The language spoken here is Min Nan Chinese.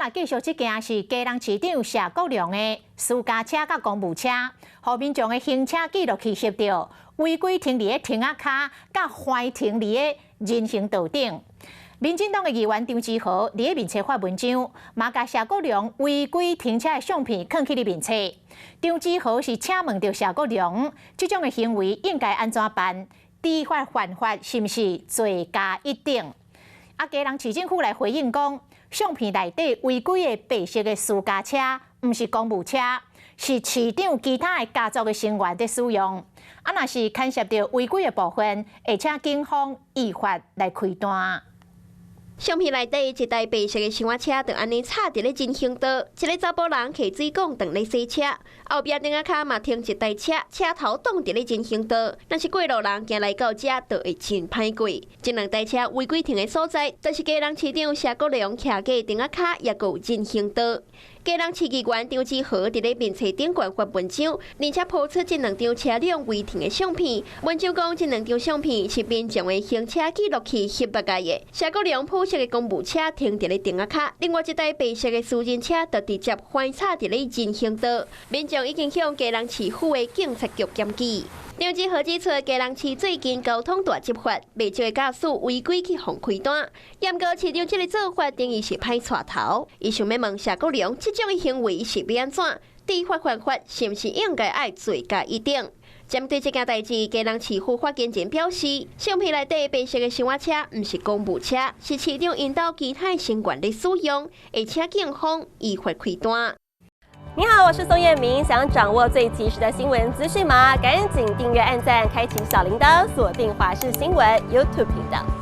若繼續這件是基隆市長謝國樑的私家車佮公務車，予民眾的行車記錄器翕著違規停佇咧亭仔跤，佮橫停佇咧人行道頂。民進黨的議員張志豪佇咧面冊發文章，嘛共謝國樑違規停車的相片囥去咧面冊。張志豪是請問著謝國樑，這種的行為應該按怎辦？知法犯法是毋是罪加一等？啊，基隆市政府來回應講，相片內底違規的白色的私家車，毋是公務車，是市長其他的家族的成員佇使用。啊，若是牽涉著違規的部分，會請警方依法來開單。相片內底一台白色的小車，就按呢插佇咧人行道，一个查埔人提水管當咧洗車，後壁燈仔跤嘛停一台車，車頭擋佇咧人行道，若是過路人行來到遮，就會真歹過。這兩台車違規停的所在，就是基隆市長謝國樑徛的燈仔跤，抑閣有人行道。基隆市議員張志豪佇咧面冊頂懸發文章，而且 po 出這兩張車輛違停的相片。文章講，這兩張相片是民眾的行車記錄器翕落來的。謝國樑普色的公務車停佇咧燈仔跤，另外一台白色的私人車就直接橫插佇咧人行道。民眾已經向基隆市府的警察局檢舉。張志豪指出，基隆市最近交通大執法，袂少的駕駛違規去予開單。毋過市長這个做法等於是歹帶頭。伊想欲問謝國樑，這種的行為是欲按怎？知法犯法是毋是應該愛罪加一等？針對這件代誌，基隆市府發言人表示，相片內底白色的小車毋是公務車，是市長𪜶兜其他成員咧使用，會請警方依法開單。你好，我是宋燕明，想掌握最及時的新聞資訊嗎？趕緊訂閱、按讚、開啟小鈴鐺，鎖定華視新聞 YouTube 頻道。